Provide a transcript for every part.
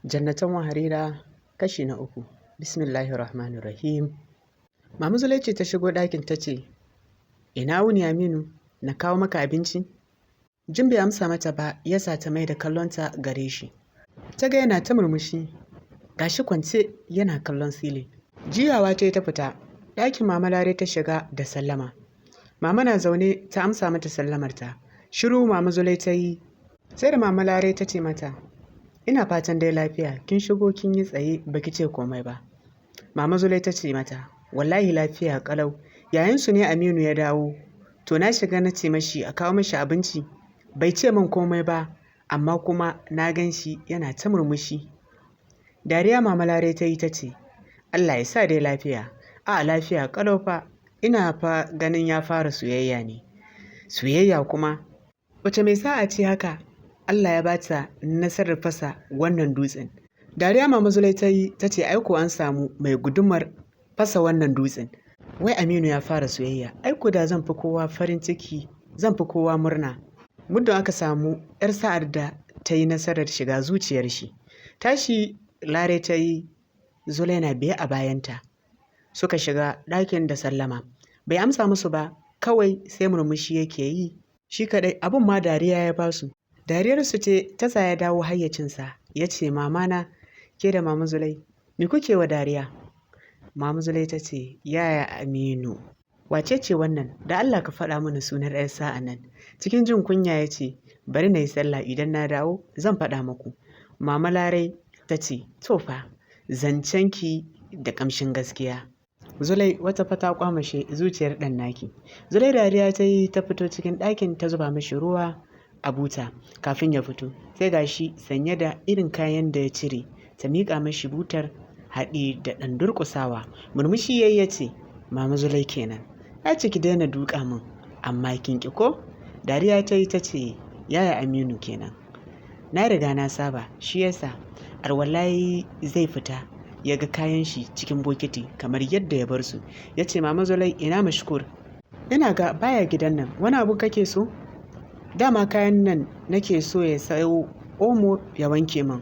Jannatan Waharira kashi na uku. Bismillahirrahmanirrahim. Mama Zulai ce ta shigo ɗakin ta ce, "Ina wuni Aminu, na kawo maka abinci?" Jin bai amsa mata ba, ya sa ta mai da kallonta gare shi. Ta ga yana ta murmushi, gashi kwance yana kallon silin. Juyawa ta yi ta fita, ɗakin Mama Lare ta shiga da sallama. Mama na zaune ta amsa mata sallamarta. Shiru Mama Zulai ta yi, sai da Mama Lare ta ce mata, "Ina fatan dai lafiya, kin shigo kin yi tsaye baki ce komai ba." Mama Zulai ta ce mata, "Wallahi lafiya ƙalau, yayansu ne Aminu ya dawo, to na shiga na ce mashi a kawo mashi abinci, bai ce min komai ba, amma kuma na gan shi yana ta murmushi." Dariya Mama Lare ta yi ta ce, "Allah ya sa dai lafiya, a lafiya ƙalau fa, ina fa ganin ya fara soyayya ne." Soyayya kuma? Wace mai sa'a ce haka Allah ya bata nasarar fasa wannan dutsen. Dariya Mama Zulai ta yi ta ce, "Ai ko an samu mai gudumar fasa wannan dutsen. Wai Aminu ya fara soyayya, ai ko da zan fi kowa farin ciki, zan fi kowa murna. Muddin aka samu 'yar sa'ar da ta yi nasarar shiga zuciyar shi." Tashi Lare ta yi, Zulai na biye a bayanta. Suka shiga ɗakin da sallama. Bai amsa musu ba, kawai sai murmushi yake yi. Shi kaɗai abin ma dariya ya basu. Dariyarsu ce ta sa ya dawo hayyacinsa, ya ce, "Mamana, ke da Mama Zulai, me kuke wa dariya?" Mama Zulai ta ce, "Yaya Aminu, wace ce wannan? Da Allah ka faɗa mana sunar 'yar sa'a nan." Cikin jin kunya ya ce, "Bari na yi sallah idan na dawo zan faɗa muku." Mama Larai ta ce, "To fa, zancenki da ƙamshin gaskiya. Zulai wata fata kwamashe zuciyar ɗan naki." Zulai dariya ta yi ta fito cikin ɗakin ta zuba mashi ruwa a buta kafin ya fito. Sai gashi sanye da irin kayan da ya cire, ta miƙa mashi butar haɗi da ɗan durƙusawa. Murmushi yayi ya ce, "Mama Zulai kenan. Ya ce ki daina duƙa min, amma kin ƙi ko?" Dariya ta yi ta ce, "Yaya Aminu kenan. Na riga na saba, shi yasa." Alwala zai fita ya ga kayan shi cikin bokiti kamar yadda ya bar su. Ya ce, "Mama Zulai, ina Mashkur? Ina ga baya gidan nan, wani abu kake so? Dama kayan nan nake so ya sayo omo ya wanke min."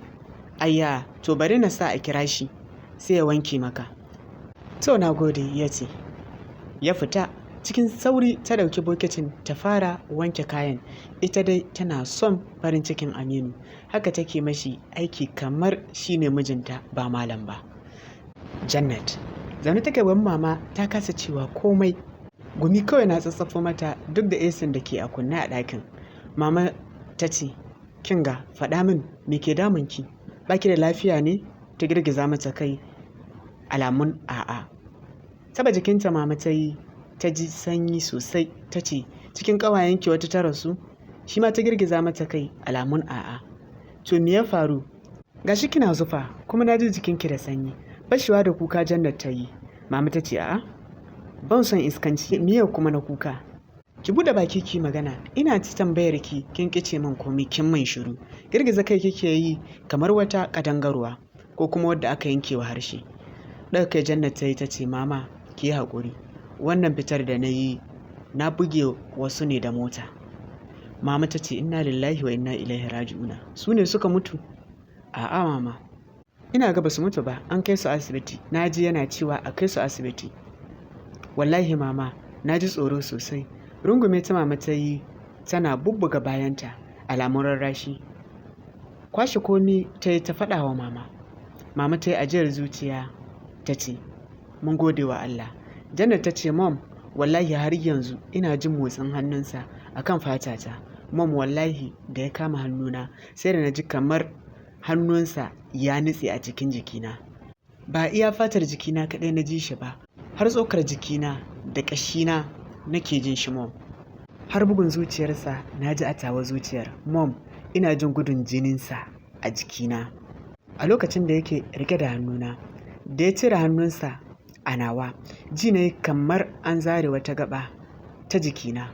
"Ayya, to bari na sa a kira shi sai ya wanke maka." "To na gode," ya ce. Ya fita cikin sauri ta ɗauki bokitin ta fara wanke kayan. Ita dai tana son farin cikin Aminu. Haka take mashi aiki kamar shi ne mijinta ba malam ba. Jannat. Zaune take gaban mama ta kasa cewa komai. Gumi kawai na tsatsafo mata duk da esin da ke a kunne a ɗakin. Mama ta ce, "Kin ga, faɗa min me ke damunki? Ba ki da lafiya ne?" Ta girgiza mata kai alamun a'a. Taba jikinta mama ta yi, ta ji sanyi sosai, ta ce, "Cikin ƙawayenki wata ta rasu?" Shi ma ta girgiza mata kai alamun a'a. "To me ya faru? Gashi kina zufa kuma na ji jikinki da sanyi." Fashewa da kuka Jannat ta yi. Mama ta ce, "A'a, ban son iskanci, miye kuma na kuka? Ki buɗe baki ki magana, ina ta tambayar ki kin ƙi ce min komai kin min shiru. Girgiza kai kike yi kamar wata ƙadangarwa ko kuma wadda aka yanke wa harshe." Ɗaga kai Jannat ta yi ta ce, "Mama, ki yi haƙuri. Wannan fitar da na yi na buge wasu ne da mota." Mama ta ce, "Inna lillahi wa inna ilaihi raji'una. Su ne suka mutu?" "A'a mama. Ina ga basu mutu ba, an kai su asibiti. Na ji yana cewa a kai su asibiti. Wallahi mama, na ji tsoro sosai." Rungume ta mama ta yi tana bubbuga bayanta alamun rarrashi. Kwashe komi ta yi ta faɗa wa mama. Mama ta yi ajiyar zuciya ta ce, "Mun gode wa Allah." Jannat ta ce, "Mom, wallahi har yanzu ina jin motsin hannunsa a kan fatata. Mom, wallahi da ya kama hannuna sai da na ji kamar hannunsa ya nutse a cikin jikina. Ba iya fatar jikina kaɗai na ji shi ba, har tsokar jikina da ƙashina nake jin shi mom. Har bugun zuciyarsa na ji a tawa zuciyar. Mom, ina jin gudun jininsa a jikina. A lokacin da yake riƙe da hannuna, da ya cire hannunsa a nawa, ji na yi kamar an zare wata gaba ta jikina.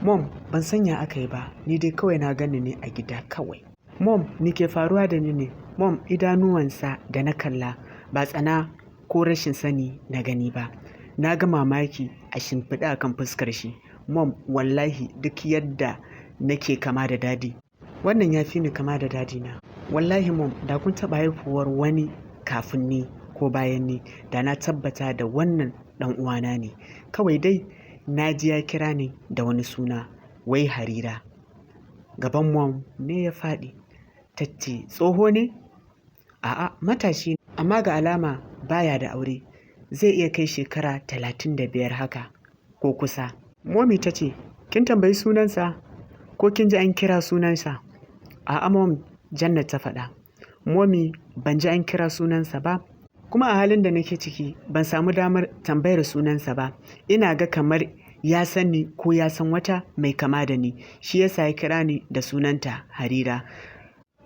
Mom, ban sanya aka yi ba, ni dai kawai na gani ne a gida kawai. Mom, me ke faruwa da ni ne? Mom, idanuwansa da na kalla ba tsana ko rashin sani na gani ba. Na ga mamaki a shimfiɗe a kan fuskar shi. Mom, wallahi duk yadda nake kama da daddy, wannan ya fi ni kama da daddy na. Wallahi mom, da kun taɓa haihuwar wani kafin ni ko bayan ni, da na tabbata da wannan ɗan uwana ne. Kawai dai na ji ya kira ni da wani suna, wai Harira. Gaban mom ne ya faɗi. Ta ce, tsoho ne? A'a, matashi, amma ga alama baya da aure. Zai iya kai shekara 35 haka ko kusa. Momi ta ce, kin tambayi sunansa ko kin ji an kira sunansa? A'a mom, Jannat ta faɗa. Momi, ban ji an kira sunansa ba. Kuma a halin da nake ciki ban samu damar tambayar sunansa ba. Ina ga kamar ya san ni ko ya san wata mai kama da ni, shi yasa ya kira ni da sunanta Harira.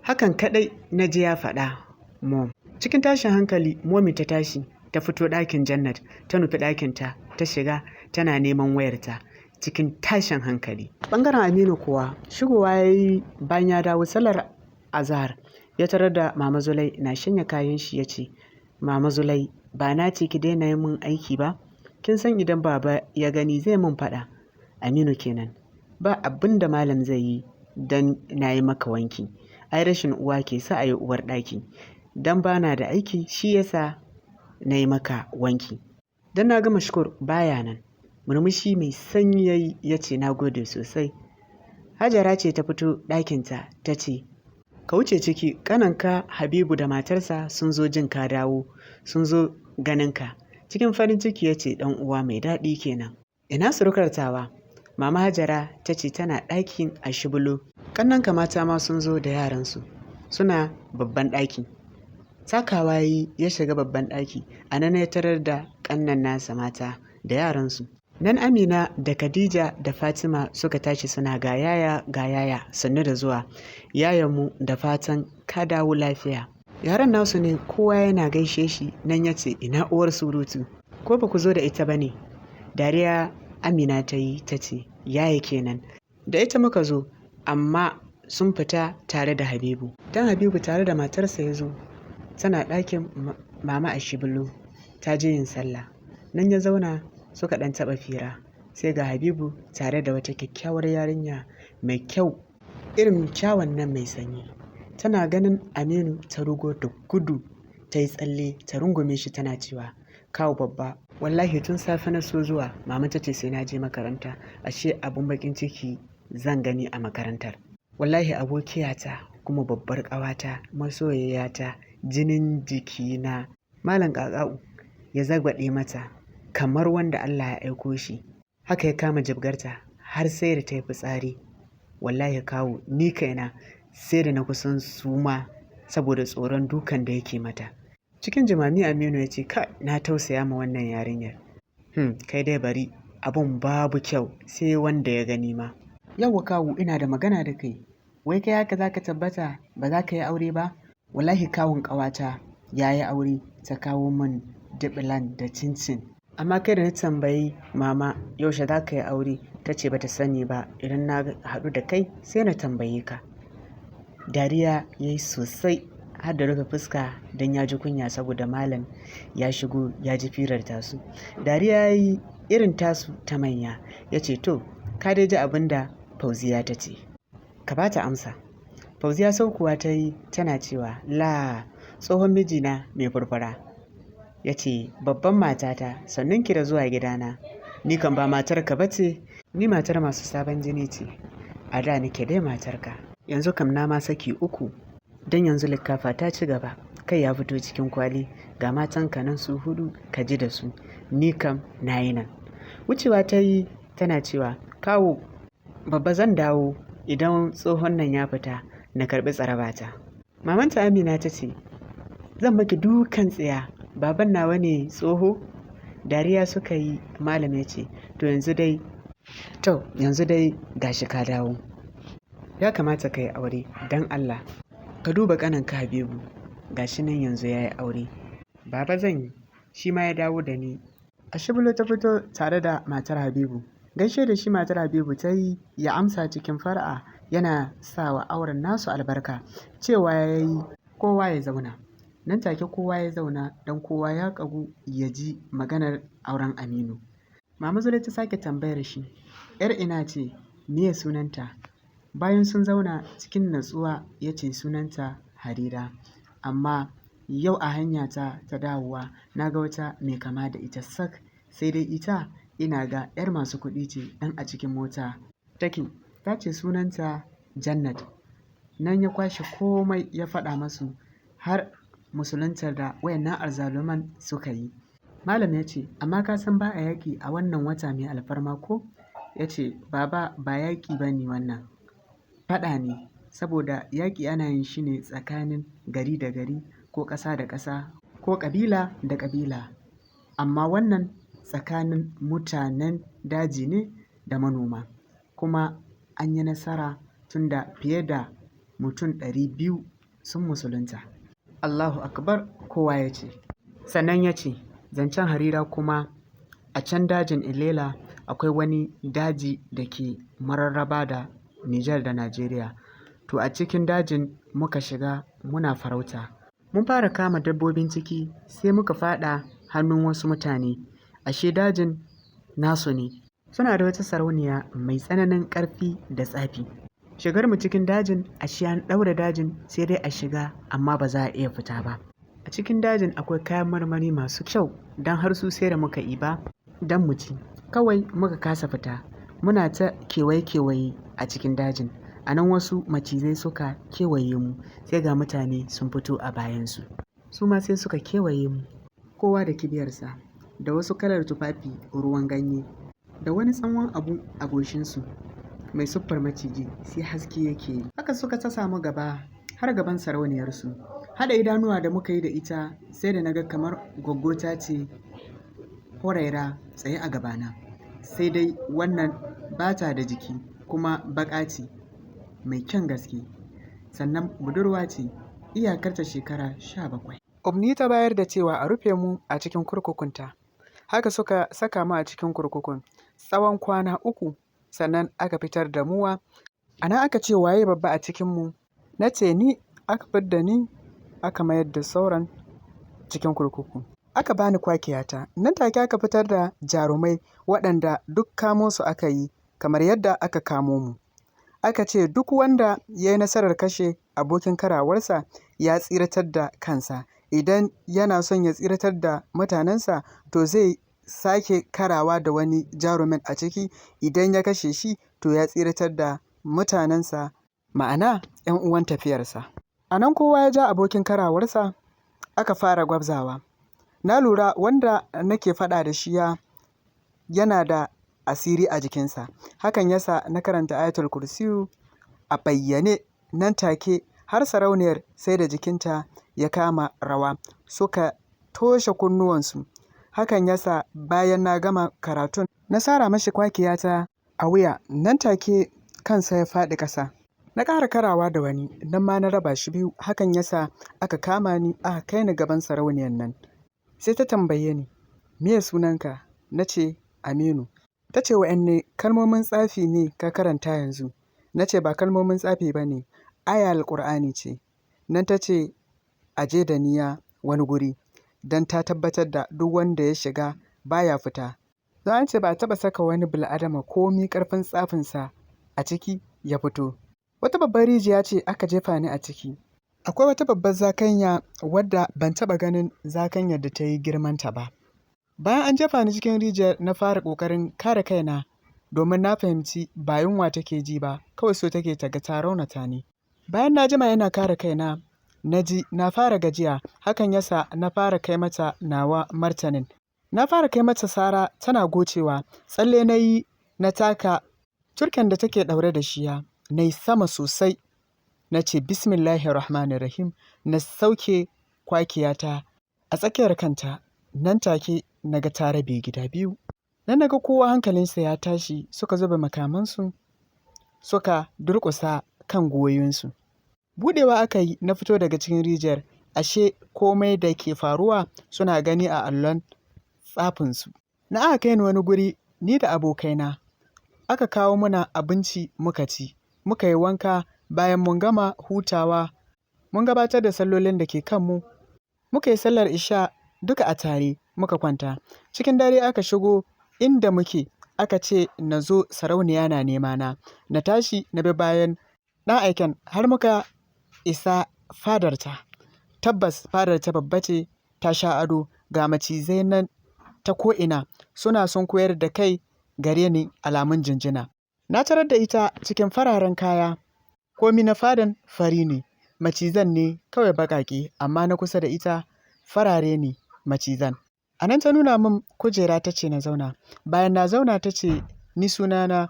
Hakan kaɗai na ji ya faɗa, mom. Cikin tashin hankali, momi ta tashi, ta fito ɗakin Jannat, ta nufi ɗakinta, ta shiga tana neman wayarta cikin tashin hankali. Ɓangaren Aminu kuwa, shigowa ya yi bayan ya dawo sallar azahar, ya tarar da Mama Zulai na shanya kayan shi ya ce, Mama Zulai, ba na ce ki daina yi min aiki ba? Kin san idan baba ya gani zai min faɗa. Aminu kenan. Ba abin da malam zai yi don na yi maka wanki. Ai rashin uwa ke sa a yi uwar ɗaki. Don ba na da aiki shi yasa na yi maka wanki. Don na gama shukur baya nan. Murmushi mai sanyi ya yi ya ce na gode sosai. Hajara ce ta fito ɗakinta ta ce, ka wuce ciki, ƙananka Habibu da matarsa sun zo jin ka dawo, sun zo ganinka. Cikin farin ciki ya ce ɗan uwa mai daɗi kenan. Ina surukar tawa? Mama Hajara ta ce tana ɗakin a Shibulu. Ƙannenka mata ma sun zo da yaransu. Suna babban ɗaki. Takawa ya ya shiga babban ɗaki, a nan ya tarar da ƙannen nasa mata da yaransu. Nan Amina da Khadija da Fatima suka tashi suna ga yaya ga yaya sannu da zuwa. Yayanmu da fatan ka dawo lafiya. Yaran nasu ne kowa yana gaishe shi nan ya ce ina uwar surutu. Ko ba ku zo da ita ba ne? Dariya Amina ta yi ta ce yaya kenan. Da ita muka zo amma sun fita tare da Habibu. Dan Habibu tare da matarsa ya zo. Tana ɗakin mama Ashibulu ta je yin sallah. Nan ya zauna suka ɗan taɓa fira. Sai ga Habibu tare da wata kyakkyawar yarinya mai kyau irin kyawun nan mai sanyi. Tana ganin Aminu ta rugo da gudu ta yi tsalle ta rungume shi tana cewa kawu babba wallahi tun safe na so zuwa mama ta ce sai na je makaranta ashe abun bakin ciki zan gani a makarantar. Wallahi abokiyata kuma babbar ƙawata masoyiyata jinin jikina Malam Ƙaƙa'u ya zagwaɗe mata kamar wanda Allah ya aiko shi. Haka ya kama jibgarta har sai da ta yi fitsari. Wallahi kawu ni kaina sai da na kusan suma saboda tsoron dukan da yake mata. Cikin jimami Aminu ya ce kai na tausaya ma wannan yarinyar. Kai dai bari abun babu kyau sai wanda ya gani ma. Yawwa kawu ina da magana da kai. Wai kai haka za ka tabbata ba za ka yi aure ba? Wallahi kawun ƙawata ya yi aure ta kawo min dibilan da cincin. Amma kai da na tambayi mama yaushe za ka yi aure ta ce ba ta sani ba idan na haɗu da kai sai na tambaye ka. Dariya ya yi sosai har da rufe fuska don ya ji kunya saboda malam ya shigo ya ji firar tasu. Dariya ya yi irin tasu ta manya ya ce to ka dai ji abin da Fauziya ta ce. Ka ba ta amsa. Fauziya saukuwa ta yi tana cewa la tsohon mijina mai furfura. Ya ce babban matata sannun ki da zuwa gidana. Ni kan ba matarka ba ce, ni matar masu sabon jini ce. A da nake dai matarka. Yanzu kam na ma saki uku. Don yanzu likkafa ta ci gaba. Kai ya fito cikin kwali ga matanka nan su huɗu ka ji da su. Ni kam na yi nan. Wucewa ta yi tana cewa kawu babba zan dawo idan tsohon nan ya fita na karɓi tsarabata. Mamanta Amina ta ce zan maki dukan tsiya baban nawa ne tsoho? Dariya suka yi malam ya ce to yanzu dai gashi ka dawo. Ya kamata ka yi aure don Allah. Ka duba ƙaninka Habibu gashi nan yanzu ya yi aure. Baba zan yi shi ma ya dawo da ni. Ashibulu ta fito tare da matar Habibu. Gaishe da shi matar Habibu ta yi ya amsa cikin fara'a yana sa wa auren nasu albarka cewa ya yi kowa ya zauna. Nan take kowa ya zauna don kowa ya ƙagu ya ji maganar auren Aminu. Mama Zulai ta sake tambayar shi ‘yar ina ce meye sunanta? Bayan sun zauna cikin natsuwa ya ce sunanta Harira, amma yau a hanyata ta dawowa na ga wata mai kama da ita sak, sai dai ita ina ga 'yar masu kuɗi ce don a cikin mota take. Ta ce sunanta Jannat. Nan ya kwashe komai ya faɗa masu har musuluntar da wayannan azzaluman suka yi. Malam ya ce, amma ka san ba a yaƙi a wannan wata mai alfarma ko? Ya ce, Baba, ba yaƙi ba ne wannan, faɗa ne, saboda yaƙi ana yin shi ne tsakanin gari da gari ko ƙasa da ƙasa ko ƙabila da ƙabila, amma wannan tsakanin mutanen daji ne da manoma, kuma an yi nasara tunda fiye da mutum 200 sun musulunta. Allahu Akbar, kowa ya ce. Sannan ya ce, zancen Harira kuma a can dajin Ilela akwai wani daji da ke mararraba da Nijar da Najeriya. To a cikin dajin muka shiga muna farauta. Mun fara kama dabbobin ciki sai muka faɗa hannun wasu mutane. Ashe dajin nasu ne. Suna da wata sarauniya mai tsananin ƙarfi da tsafi. Shigar mu cikin dajin, ashe an ɗaure dajin, sai dai a shiga amma ba za a iya fita ba. A cikin dajin akwai kayan marmari masu kyau, don har su sai da muka iba don mu ci. Kawai muka kasa fita. Muna ta kewaye-kewaye a cikin dajin. A nan wasu macizai suka kewaye mu, sai ga mutane sun fito a bayansu. Su ma sai suka kewaye mu, kowa da kibiyarsa, da wasu kalar tufafi ruwan ganye, da wani tsawon abu a goshinsu mai siffar maciji, sai haske yake yi. Haka suka ta samu gaba har gaban sarauniyarsu. Haɗa idanuwa da muka yi da ita, sai da na ga kamar gwaggota ce Horaira tsaye a gabana. Sai dai wannan ba ta da jiki kuma baƙa ce mai kyan gaske. Sannan budurwa ce, iyakarta shekara 17. Umarni ta bayar da cewa a rufe mu a cikin kurkukunta. Haka suka saka mu a cikin kurkukun tsawon kwana 3, sannan aka fitar da muwa. A nan aka ce waye babba a cikinmu? Na ce ni, aka fid da ni, aka mayar da sauran cikin kurkuku. Aka bani kwakiyata. Nan take aka fitar da jarumai waɗanda duk kamo su aka yi kamar yadda aka kamo mu. Aka ce duk wanda ya yi nasarar kashe abokin karawarsa ya tsiratar da kansa. Idan yana son ya tsiratar da mutanensa, to zai sake karawa da wani jarumin a ciki. Idan ya kashe shi, to ya tsiratar da mutanensa, ma'ana 'yan uwan tafiyarsa. A nan kowa ya ja abokin karawarsa, aka fara gwabzawa. Na lura wanda nake faɗa da shi yana da asiri a jikinsa. Hakan ya sa na karanta Ayatul Kursiyu a bayyane nan take har sarauniyar sai da jikinta ya kama rawa, suka toshe kunnuwansu. Hakan ya sa bayan na gama karatun, na sara mashi kwakiyata a wuya, nan take kansa ya faɗi ƙasa. Na ƙara karawa da wani, nan ma na raba shi biyu. Hakan ya sa aka kama ni aka kai ni gaban sarauniyar nan. Sai ta tambaye ni, meye sunanka? Na ce Aminu. Ta ce wa'anne kalmomin tsafi ne ka karanta yanzu? Na ce ba kalmomin tsafi ba ne, aya Alƙur'ani ce. Nan ta ce a je da niya wani guri, don ta tabbatar da duk wanda ya shiga baya fita. Don an ce ba a taɓa saka wani bil'adama komi ƙarfin tsafinsa a ciki ya fito. Wata babbar rijiya ce aka jefa ni a ciki. Akwai wata babbar zakanya wadda ban taɓa ganin zakanyar da ta yi girmanta ba. Bayan an jefa ni cikin rijiyar, na fara ƙoƙarin kare kaina domin na fahimci ba yunwa take ji ba, kawai so take ta ga ta raunata ni. Bayan na jima ina kare kaina, na ji na fara gajiya, hakan ya sa na fara kai mata nawa martanin. Na fara kai mata sara tana gocewa, tsalle na yi na taka turken da take ɗaure da shiya, na yi sama sosai. Na ce Bismillahirrahmanirrahim, na sauke kwakiyata a tsakiyar kanta, nan take na ga ta rabe gida biyu. Nan na ga kowa hankalinsa ya tashi, suka zube makamansu, suka durƙusa kan gwiwoyinsu. Buɗewa aka yi, na fito daga cikin rijiyar, ashe komai da ke faruwa suna gani a allon tsafinsu. Na aka kai ni wani guri ni da abokaina, aka kawo muna abinci muka ci, muka yi wanka. Bayan mun gama hutawa, mun gabatar da sallolin da ke kanmu, muka yi sallar isha duka a tare muka kwanta. Cikin dare aka shigo inda muke, aka ce na zo sarauniya na nema na. Na tashi na bi bayan ɗan aiken har muka isa fadarta. Tabbas fadarta babba ce, ta sha ado, ga macizai nan ta ko'ina suna sunkuyar da kai gare ni alamun jinjina. Na tarar da ita cikin fararen kaya, komi na fadan fari ne, macizan ne kawai baƙaƙe, amma na kusa da ita farare ne macizan. A nan ta nuna min kujera ta ce na zauna. Bayan na zauna ta ce ni sunana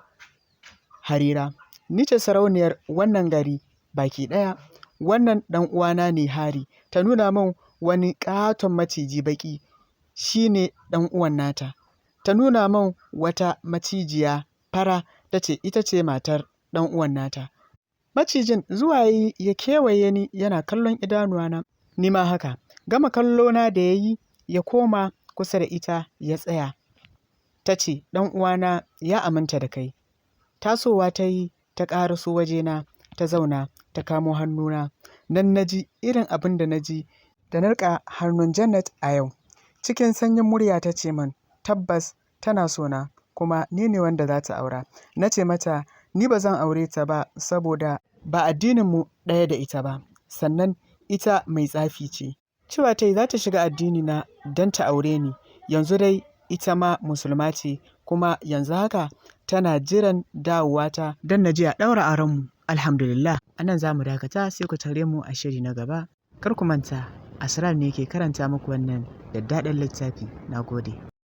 Harira. Ni ce sarauniyar wannan gari baki ɗaya. Wannan ɗan uwana ne Hari. Ta nuna min wani ƙaton maciji baƙi, shi ne ɗan uwan nata. Ta nuna min wata macijiya fara, ta ce ita ce matar ɗan uwan nata. Macijin zuwa ya yi ya kewaye ni yana kallon idanuwana, ni ma haka. Gama kallona da ya yi, ya koma kusa da ita ya tsaya. Ta ce ɗan uwana ya aminta da kai. Tasowa ta yi ta ƙaraso wajena, ta zauna, ta kamo hannuna. Nan na ji irin abin da na ji da na riƙa hannun Jannat a yau. Cikin sanyin murya ta ce min tabbas tana so na kuma ni ne wanda za ta aura. Na ce mata ni ba zan aure ta ba saboda ba addininmu ɗaya da ita ba. Sannan ita mai tsafi ce. Cewa ta yi za ta shiga addinina don ta aure ni. Yanzu dai ita ma musulma ce kuma yanzu haka tana jiran dawowata don na je a ɗaura aurenmu. Alhamdulillah. A nan za mu dakata, sai ku tare mu a shiri na gaba. Kar ku manta, Asrar ne ke karanta muku wannan daddaɗan littafi. Na gode.